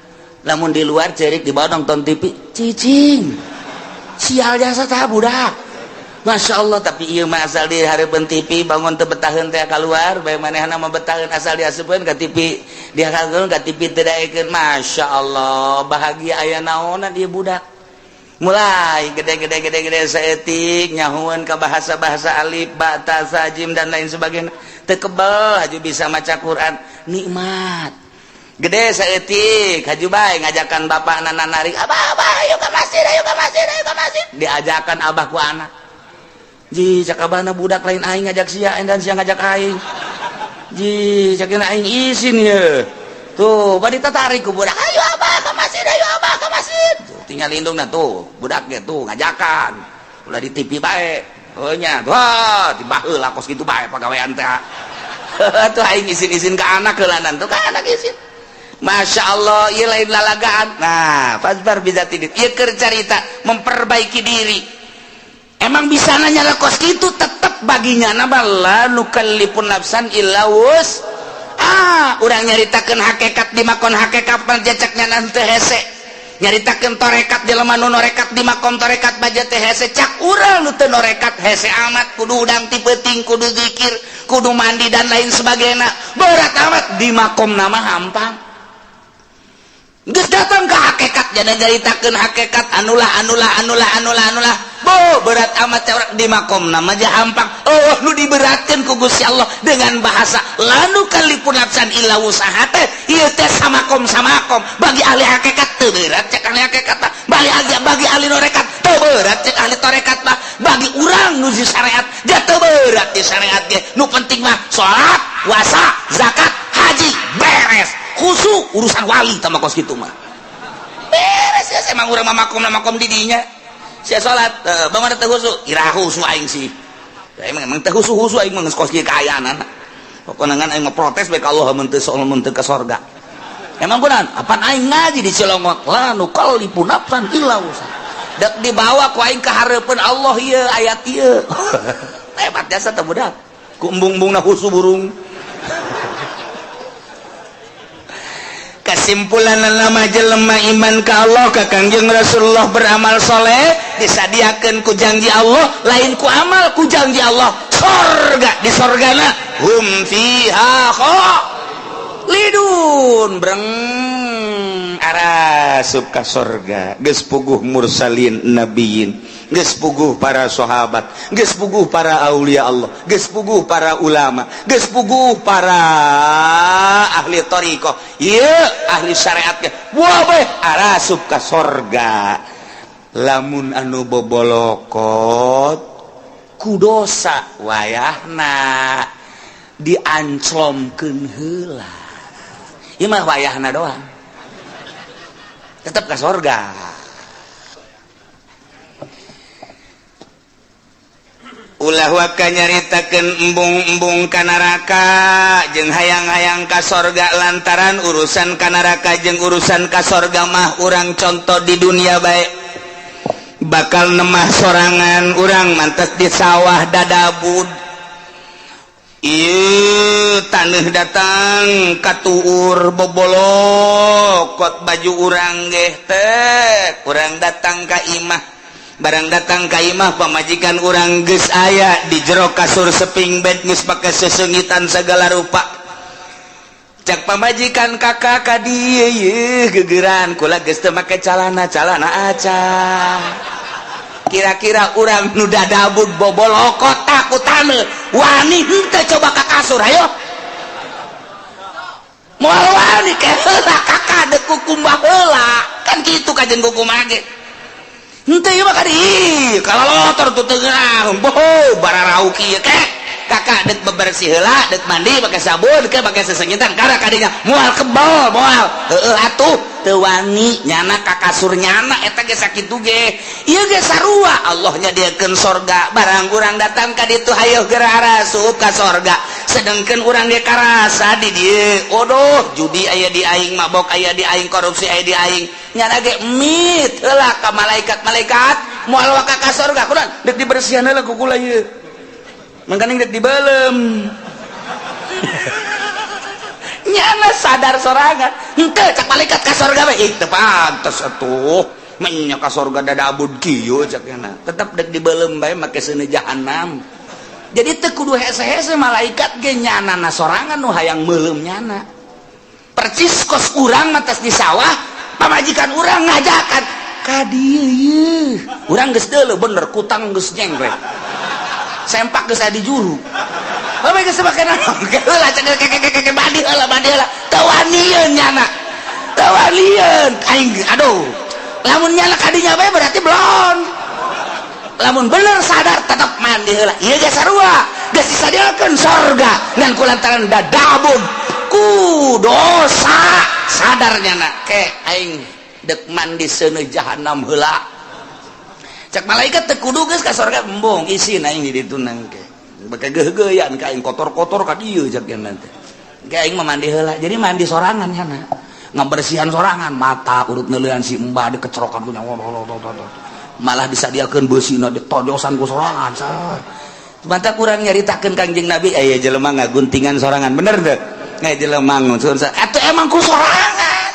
lamun di luar cerik, dibawa nonton TV cicing. Sial jasa tah budak, Masya Allah. Tapi iya mah asal di hareupeun TV, bangun teu betaheun teh keluar bae. Manehna mah betaheun asal diasupkeun ka TV, dihakeun ka TV teu daekeun. Masya Allah, bahagia aya naonan ieu budak. Mulai gede-gede gede-gede saeutik, nyahueun ka bahasa-bahasa alif ba ta sa jim dan lain sebagainya, teu kebel, haju bisa maca Quran, nikmat. Gede saeutik, haju bae ngajakan bapak nana narik, "Abah, Abah, ayo ke masjid, ayo ke masjid, ayo ke masjid." Diajakan abah ku anak. Ji, cak abahna, "Budak, lain aing ngajak sia dan sia ngajak aing." Ji, cak aing isin ye. Tuh, badi tarik ku budak, "Ayo Abah ke masjid, ayo Abah ke masjid." Tuh, tinggal indungna tuh, budak ge tuh ngajakan. Ulah di TV bae. Oh nya, wah, dibaheula kos kitu bae pagawean teh. Tuh aing isin-isin ke anak heulanan, tuh ka anak isin. Masya Allah, ieu lain lalagaan. Nah, fazfar bidzatid. Ieu keur carita memperbaiki diri. Emang bisa nanya lah kos gitu, tetep baginya nama la nukallifun nafsan illa wus ah. Urang nyaritakeun hakikat di makom hakikat jacaknya nanti hese, nyaritakeun torekat di lemah nu norekat di makom torekat baja teh hese. Cak urang nu teu norekat hese amat, kudu udang ti peuting, kudu zikir, kudu mandi, dan lain sebagainya, berat amat. Di makom nama hampang. Geus datang ke hakikat, jadi nyaritakeun hakikat anulah anulah anulah anulah anulah, bo berat amat cewek. Di makom nama aja hampang. Oh, nu diberatkan ku Gusti Allah dengan bahasa la nukallifun nafsan illa wus'aha teh ieu teh samakom samakom. Bagi ahli hakikat teu berat cek ahli hakikat mah, bagi ahli norekat teu berat cek ahli torekat mah. Bagi urang nu di syariat dia teu berat. Di syariat ge nu penting mah salat, puasa, zakat, haji, beres. Khusyuk urusan wali sama kos kitu mah beres ya. Emang urang mah makom makom di dinya sia salat bangun teu khusyuk, iraha khusyuk aing sih ya. Emang emang teu khusyuk khusyuk aing mah, geus kos kieu kaayaan. Pokokna ngan aing mah protes bae ka Allah mun teu mun teu ka sorga. Emang kunaon? Apaan aing ngaji di Cilongok, la nukallifu nafsan illa wus'aha. Dek dibawa ku aing ka hareupeun Allah ieu ayat ieu. Hebat jasa teh budak ku embung-embungna khusyuk burung. Kesimpulan nama, jelema iman ka Allah, ka Kangjeng Rasulullah, beramal soleh, disadiakan ku janji Allah, lain ku amal, ku janji Allah sorga. Di sorgana hum fiha khalidun. Breng arasup ka sorga, geus puguh mursalin, nabiyin, geus puguh para sahabat, geus puguh para aulia Allah, geus puguh para ulama, geus puguh para ahli thariqah, ieu ahli syariat ge. Wah bae arasup ka sorga. Lamun anu bobolokot ku dosa, wayahna dianclomkeun heula. Ieu mah wayahna doang, tetap ke sorga. Ulah waka nyaritakeun embung-embung ka neraka jeung hayang-hayang ka sorga, lantaran urusan ka neraka jeung urusan ka sorga mah urang contoh di dunia bae, bakal nemah sorangan urang mantes di sawah dadabud. Ieu taneuh datang katuur, bobolokot baju urang geh teh. Urang datang ka imah, barang datang ka imah, pamajikan urang geus aya di jero kasur seping bed, geus pake sesengitan segala rupa. Cak pamajikan, "Kakak, ka dieu ye gegeran kula geus teu make calana, calana aca." Kira-kira urang nu dadabud bobolokot ku taneuh wani henteu coba ka kasur? Ayo, moal wani ke heula kakak dek kukumbah heula kan kitu kajen kukumbah ge. Henteu ieu mah kadi kalau lotor tuh teu ngeunah, boho bararau kieu ke. Kakak dek bebersih heula, dek mandi pakai sabun, ke pakai sesengitan karena kadinya moal kebal, moal. Heueuh atuh, teu wani nyana ka kasur nyana eta ge sakitu ge. Ieu ge sarua, Allah nyadiakeun sorga, barang urang datang ka ditu, hayoh geura arasup ka sorga. Sedangkan urang ge karasa di dieu, odoh, judi aya di aing, mabok aya di aing, korupsi aya di aing. Nyana ge mit heula ka malaikat-malaikat, moal waka ka sorga. Kunaon? Dek dibersihan heula ku kula ieu. Mangkaning dek dibelem. Nyana sadar sorangan. Henteu, cak malaikat, ka sorga we. Ih, teu pantes atuh. Menya ka sorga dadabud kieu, cak nyana. Tetep dek dibelem bae make seuneu jahanam. Jadi teu kudu hese-hese malaikat ge, nyana na sorangan nu hayang meuleum nyana. Percis kos urang mah di sawah, pamajikan urang ngajakan ka dieu ieu. Urang geus deuleu bener kutang geus nyengklek. Sempak geus aya di juru. Bae geus make naon? Heula cek keke mandi heula, mandi heula. Teu wanieun nyana. Teu wanieun. Aing aduh. Lamun nyana kadinya bae berarti belum. Lamun bener sadar tetap mandi heula. Ieu ge sarua. Geus disadiakeun sorga ngan kulantaran dadabun ku dosa sadar nyana ke aing dek mandi seuneu jahanam heula. Cek malaikat, teu kudu, geus ka sorga, embung, isin aing di ditu nangke. Beke geugeuyan ka aing, kotor-kotor ka dieu, cek nanti. Ke aing mah mandi heula. Jadi mandi sorangan nyana. Ngabersihan sorangan, mata urut neuleuan si embah dikecerokan ku nyawa. Malah disadiakeun beusina ditojosan ku sorangan. Mata kurang nyaritakeun Kangjeng Nabi aya jelema ngaguntingan sorangan, bener teu? Aya jelema ngusun atuh emang ku sorangan.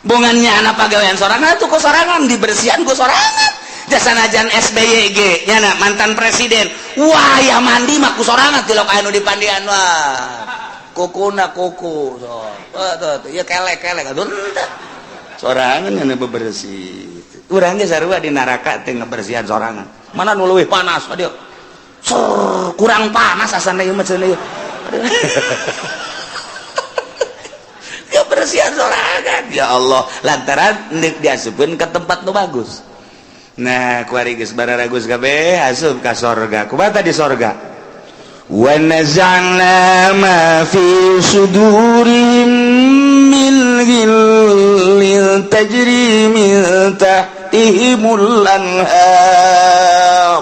Bongannya anak pagawean sorangan tuh ku sorangan, dibersihan ku sorangan. Jasa najan SBY ge nyana mantan presiden. Wah, ya mandi mah ku sorangan, tilok anu dipandian wah. Kukuna kuku so. Oh, tuh, tuh. Ya kelek-kelek atuh sorangan nyana bebersih. Urang ge sarua di neraka teh ngebersihan sorangan. Mana nu leuwih panas aduh. Sur, kurang panas asana ieu mah cenah ieu. Kebersihan sorangan. Ya Allah, lantaran deuk diasupkeun ke tempat nu bagus. Nah, kuari geus bararagus kabeh asup ka sorga. Kumaha di sorga? Wa naza'na ma fi sudurihim min ghillin tajri min tahtihimul anhar.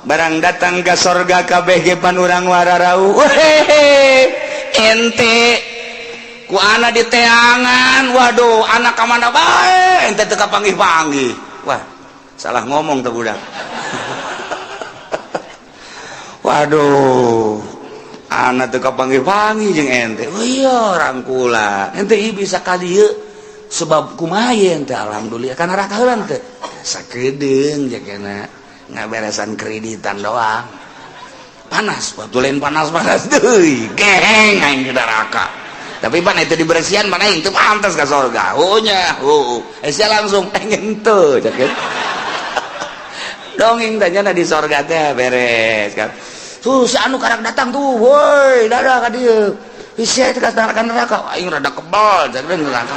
Barang datang ke sorga kabeh ge pan urang wararau. Wehehe, ente ku ana di teangan, waduh, anak ka mana bae, ente teu kapanggih-panggih. Wah, salah ngomong tuh budak. Waduh, anak teu kapanggih-panggih jeung ente. Oh iya, rangkula. Ente ieu bisa ka dieu sebab kumaha ente? Alhamdulillah kana neraka heula teh. Sakedeung jakena ngaberesan kreditan doang. Panas, waktu lain panas-panas deui, geheng aing di neraka. Tapi pan itu dibersihan mana itu pantas ke surga. Oh nya, oh. Eh sia langsung pengen teu cek. Dongeng tanya di sorga teh beres kan. Tuh si anu karak datang tuh, woi, dadah ka dieu. Sia itu ka neraka, aing rada kebal cek neraka.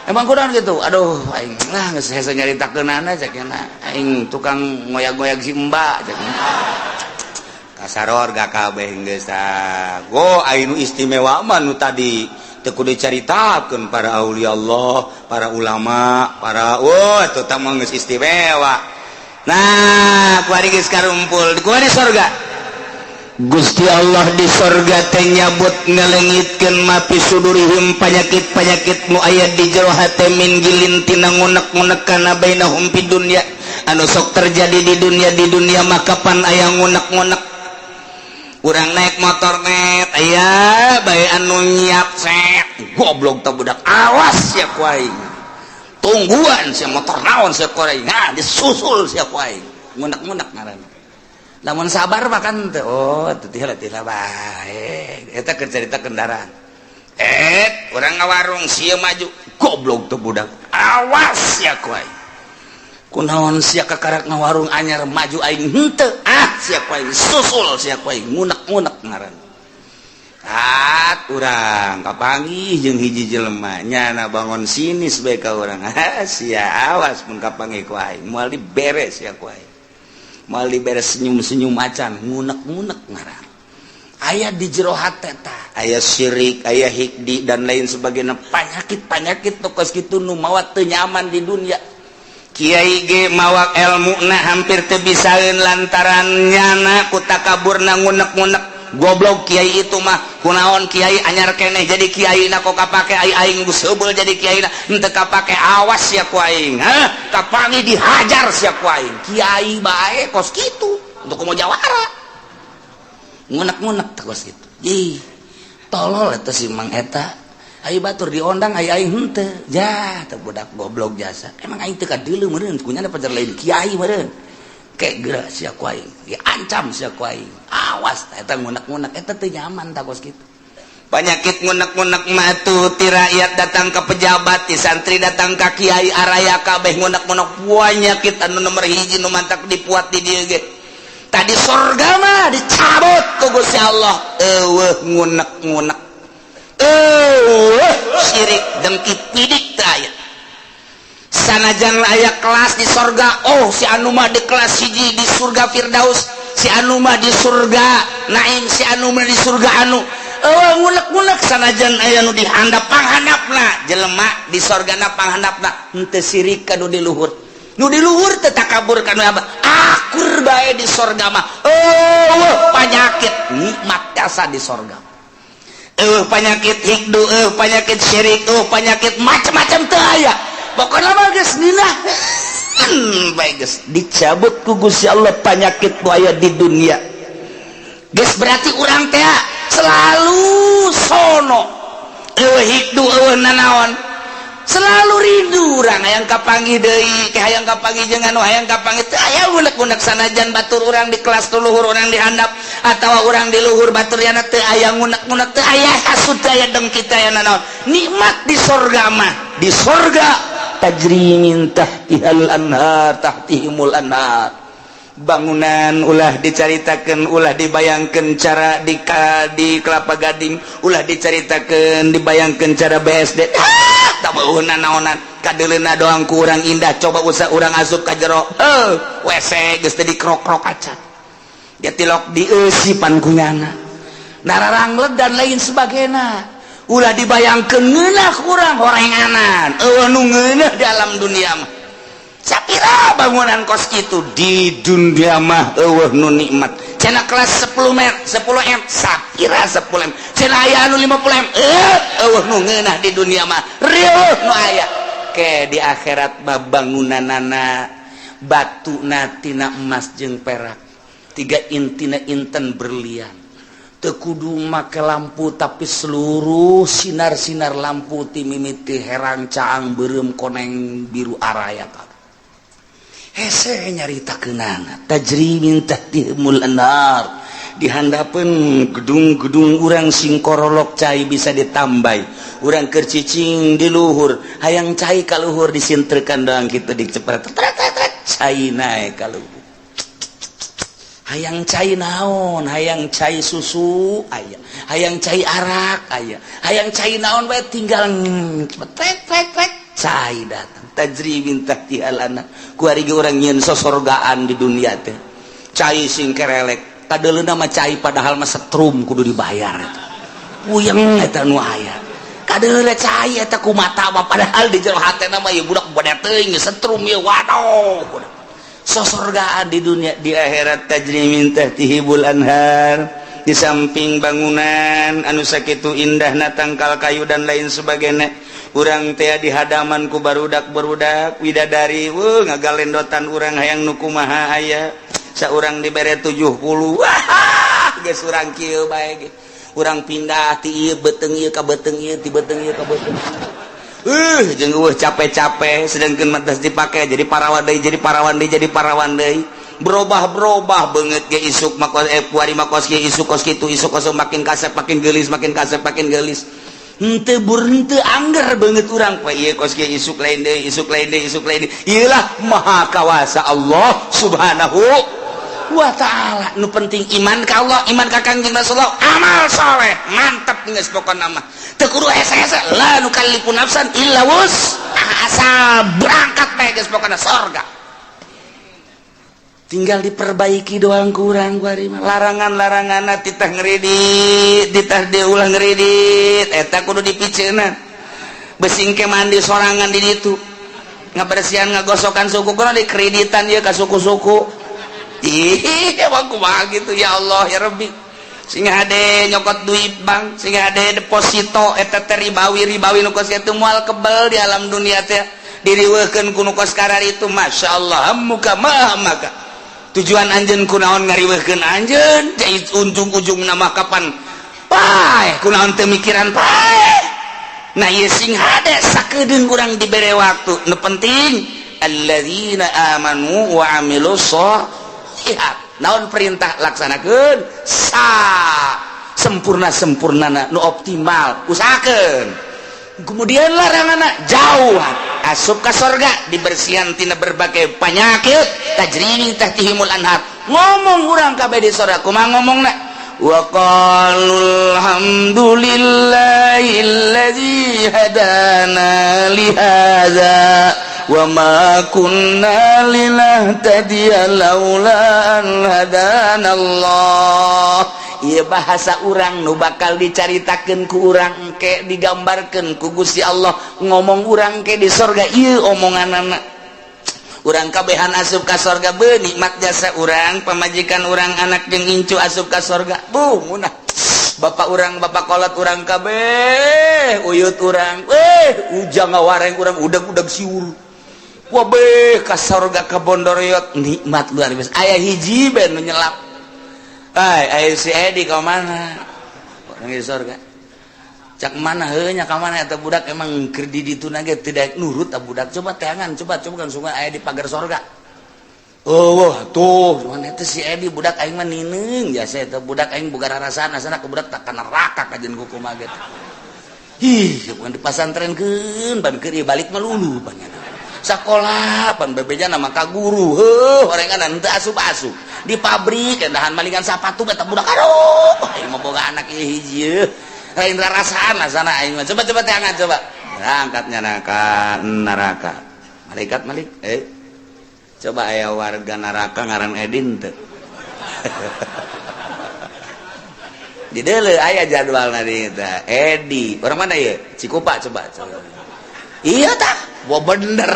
Emang kurang gitu. Aduh, aing lah geus hese nyaritakeunana, cek aing tukang ngoyag-ngoyag si Mbak, cek. Kasaror gak kabeh geus tah. Go anu istimewa mah nu tadi teu kudu dicaritakeun, para aulia Allah, para ulama, para wah itu tah mah geus istimewa. Nah, kuari geus karumpul, kuari sorga. Gusti Allah di sorga teh nyabut, ngalengitkeun ma fi sudurihim, panyakit-panyakit nu aya di jero hate, min ghillin, tina ngunek-ngunek, kana bainahum fid dunya, anu sok terjadi di dunia. Di dunia maka pan aya ngunek-ngunek. Urang naik motor net aya bae anu nyiap set, goblok teh budak, awas sia ku aing, tungguan sia, motor naon sia ku aing. Nah, disusul sia ku aing, ngunek-ngunek ngaranna. Lamun sabar mah kan teh, oh teu tila bae eta keur cerita kendaraan. Eh, urang ngawarung sia maju, goblok tuh budak, awas sia ku aing, kunaon sia kakarak ngawarung anyar, maju aing henteu, ah sia ku aing, susul sia ku aing, ngunek-ngunek ngaranna. At urang kapanggih jeung hiji jelema, nyana bangun sinis bae ka urang, ah sia, awas mun kapanggih ku aing, moal diberes sia ku aing. Moal diberes senyum-senyum acan, ngunek-ngunek ngaran. Aya di jero hate tah, aya syirik, aya hiqdi, dan lain sebagainya, penyakit-penyakit kos kitu nu mawa teu nyaman di dunia. Kiai ge mawa ilmu na hampir teu bisaeun lantaran nyana ku takaburna, ngunek-ngunek, "Goblok kiai itu mah, kunaon kiai anyar keneh jadi kiai na, kok kapake? Ai aing geus heubeul jadi kiai na henteu kapake. Awas sia ku aing, hah, kapangi dihajar sia ku aing." Kiai bae kos kitu, untuk mau jawara ngunek-ngunek teh kos kitu. Ih, tolol eta si Mang eta. Ayo batur diondang, ayo aing henteu. Ja teu, budak goblok jasa. Emang aing teu kadeuleu meureun kunyana pajar lain kiai meureun. Kayak geura sia ku aing, diancam sia ku aing. Awas eta ngunek-ngunek eta teu nyaman tah kos kitu. Penyakit ngunek-ngunek matu ti rakyat datang ke pejabat, ti santri datang ke kiai, araya kabeh ngunek-ngunek. Penyakit anu nomor hiji nu mantak dipuat di dieu ge. Tadi sorga mah dicabut ku Gusti Allah, eueuh ngunek-ngunek, eueuh syirik, dengki, pidik teu aya. Sanajan aya kelas di sorga, oh, si anu mah di kelas hiji di surga Firdaus, si anu mah di surga Naim, si anu mah di surga anu, eueuh ngunek-ngunek. Sanajan aya nu dihandap, panghandapna jelema di sorgana, panghandapna henteu sirik ka nu di luhur, nu di luhur teu takabur ka nu abah, akur bae di sorga mah. Eueuh panyakit, nikmat jasa di sorga. Eueuh penyakit hiqdu, eueuh penyakit syirik, eueuh penyakit macam-macam teu aya. Pokokna mah geus nginah bae, geus dicabut ku Gusti Allah penyakit nu aya di dunia. Geus berarti urang teh selalu sono, eueuh hiqdu, eueuh nanaon, selalu rindu urang hayang kapanggih deui ke, hayang kapanggih jeung anu, hayang kapanggih. Teu aya unek-unek sanajan batur urang di kelas luhur, urang di handap atawa urang di luhur batur yana, teu aya ngunek-ngunek, teu aya hasud, teu aya dengki, teu aya nanaon. Nikmat di sorga mah. Di sorga tajri min tahtihal anhar, tahtihimul anhar. Bangunan ulah dicaritakan, ulah dibayangkan cara di Kelapa Gading, ulah dicaritakan, dibayangkan cara BSD. Ah, tak mau naonan, kadeleuna doang kurang indah. Coba usah urang asup ka jero, eh, WC geus teu dikrok-krok acan dia, tilok dieusipan kunyana, nararangleg dan lain sebagainya. Ulah dibayangkeun ngeunah, kurang horenganan, eueuh nu ngeunah di alam dunia mah. Sapira bangunan kos itu di dunia mah eueuh nu nikmat. Cenah kelas 10 m, 10 m, sapira 10 m, cenah aya anu 50 m, eh, eueuh nu ngeunah di dunia mah, rieuh nu aya. Ke di akhirat mah bangunanana batuna tina emas jeung perak, tiga intina inten berlian. Teu kudu make lampu, tapi seluruh sinar-sinar lampu ti mimiti herang, caang, beureum, koneng, biru, araya kabeh. Hese nyaritakeunana. Tajri min tahtihimul anhar. Dihandapeun gedung-gedung urang sing korolok, cai bisa ditambai. Urang keur cicing di luhur, hayang cai ka luhur, disintrekan doang kitu, dicepret, cai naek ka luhur. Hayang cai naon, hayang cai susu aya, hayang cai arak aya, hayang cai naon bae, tinggal cepet trek trek, cai datang. Tajri min tahtihal anhar. Kuari ge urang nyieun sosorgaan di dunia teh, cai sing kerelek, kadeuleuna mah cai, padahal mah setrum kudu dibayar eta. Puyeng eta nu aya. Kadeuleuna cai eta ku mata mah, padahal di jero hatena mah, ieu budak bade teuing setrum ieu, waduh. Sosorgaan di dunia. Di akhirat tajri min tahtihimul anhar. Di samping bangunan anu sakitu indahna, tangkal kayu dan lain sebagainya, urang teh di hadaman ku barudak barudak widadari, wuh, ngagalendotan. Urang hayang nu kumaha aya, saurang dibere 70, wah, geus urang kieu bae ge. Urang pindah ti ieu beuteung ieu ka beuteung ieu, ti beuteung ieu ka beuteung jeung eueuh capek-capek. Sedangkan matas dipake jadi parawan deui, jadi parawan deui, jadi parawan deui, berubah-berubah banget ge. Isuk makos, eh, puari makos ge, isuk kos kitu, isuk kos, makin kasep makin geulis, makin kasep makin geulis, henteu bur henteu angger banget urang poe ieu kos kieu, isuk lain deui, isuk lain deui, isuk lain deui. Ieu lah maha kawasa Allah Subhanahu wa Ta'ala. Nu penting iman ka Allah, iman ka Kangjeng Rasulullah, amal soleh, mantap geus. Pokona mah teu kudu hese-hese, la nukallifu nafsan illa wus, asal berangkat bae geus, pokona sorga. Tinggal diperbaiki doang, kurang larangan-larangan, titah ngeredit, titah diulah ngeredit, eta kudu dipiceunan. Besing ke mandi sorangan di ditu, ngabersihan, ngagosokan suku kudu dikreditan ya ka suku-suku. Ih, emang kumaha gitu? Ya Allah, ya Rabbi, sing hade nyokot duit bank, sing hade deposito, eta teh ribawi. Ribawi nu kos kitu moal kebel di alam dunia teh, diriweuhkeun ku nu kos itu. Masya Allah, muka mah maka tujuan anjeun kunaon ngariweuhkeun anjeun? Jadi ujung-ujung nama kapan paeh? Kunaon teu mikiran paeh? Nah, ieu sing hade sakedeung urang dibere waktu. Nu penting alladzina amanu wa amilus sholihat. Naon perintah, laksanakeun sa sempurna sempurna, nu optimal usahakeun. Kemudian larangan jauh, asup ka sorga, dibersihan tina berbagai penyakit, tajri min tahtihimul anhar. Ngomong urang kabeh di sorga kumaha ngomongna? Wa qalu alhamdulillahilladzi hadana li hadza wa ma kunna linahtadiya laula an hadana Allah. Ieu bahasa urang nu bakal dicaritakeun ku urang engke, digambarkeun ku Gusti Allah. Ngomong urang ke di sorga ieu omonganana. Urang kabehan asup ka sorga, be nikmat jasa urang, pamajikan urang, anak jeung incu asup ka sorga. Bu munah bapak urang, bapak kolot urang kabeh, uyut urang, eh, ujang ngawareng urang, udag-udag siur. Wabeh ka sorga, ka bondoriot, nikmat luar biasa. Aya hiji ben nu nyelap. Ay, aya si Edi ka mana? Orang di sorga. Cak mana heuh nya, ka mana eta budak? Emang keur di ditu ge tidak nurut eta budak. Coba teangan, coba coba kan sungai aya di pagar sorga. Oh, wah, tuh, mana eta si Edi? Budak aing mah nineung jasa eta budak aing boga rarasaan, asana ke budak tak ka neraka kajeun kumaha ge. Ih, bukan dipasantrenkeun, ban keur balik mah lulu banyak. Sekolah pan bebeja nama ka guru, heuh, orengan teu asup-asup. Di pabrik endahan malingan sapatu eta budak. Aduh, aing mah boga anak ieu hiji lain rarasaan asana aing mah. Coba, coba teangan, coba. Berangkatnya neraka neraka. Malaikat malik, eh, coba aya warga neraka ngaran Edin teu? Di deuleu aya jadwal di eta. Edi orang mana ya? Cikupa. Coba, coba. Iya tah. Wah, bener.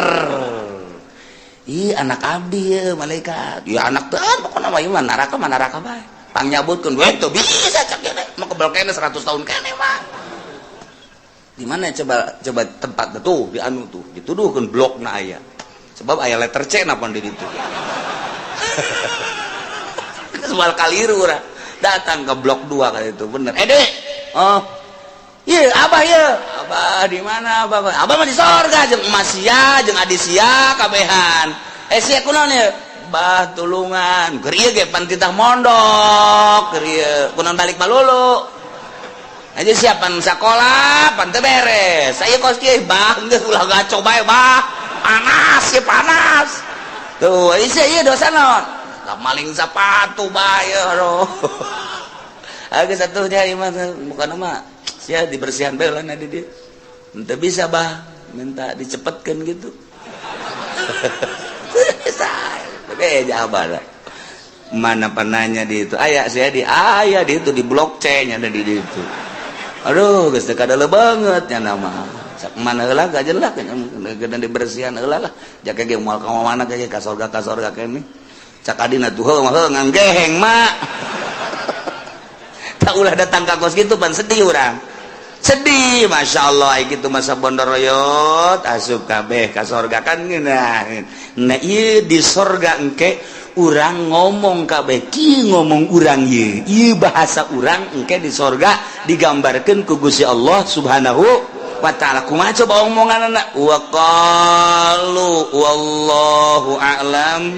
Ih, anak abdi ya, malaikat. Ya anak teh pokoknya mah ieu mah neraka mah neraka bae. Pangnyabutkeun we teu bisa, cak kene. Mau kebel kene 100 tahun kene mah. Di mana coba, coba tempat tuh di anu tuh dituduhkeun blokna aya. Sebab aya letter C napa di ditu. Soal kaliru urang. Datang ke blok 2 kali itu bener. Eh, Dek. Oh. Iya, Abah ya. Abah di mana, Abah? Abah mah di sorga jeung emas sia, jeung adi sia kabehan. Eh, sia kunaon ya? Bah, tulungan. Keur ieu ge pan titah mondok, keur ieu kunaon balik malulu. Aja siapan sekolah, pan teu beres. Saya kos kieu, bah, geus ulah gaco bae, bah. Panas ya, panas. Tuh, ieu ieu dosa naon? Lah, maling sepatu bae, aduh. Agak satunya ieu mah bukan mah sia dibersihan bae lah di dia. Ente bisa, bah, minta dicepetkan gitu. Tapi abah lah. Mana penanya di itu? Aya saya di, aya di itu, di blok C nya ada di itu. Aduh, geus teu kadele banget nya nama. Sak mana heula gajelak geus dibersihan heula lah. Jaka ge moal ka mana ge, ka sorga kene. Cak adina tuh heuh mah ngan geheng mak. Tak ulah datang ka kos gitu pan sedih urang. Sedih, Masya Allah gitu, masa bondoroyot asup kabeh ka sorga kan ngeunah. Nah, ieu di sorga engke urang ngomong kabeh kieu, ngomong urang ieu. Ieu bahasa urang engke di sorga digambarkeun ku Gusti Allah Subhanahu wa Ta'ala. Kumaha coba omonganna? Wa qalu wallahu a'lam.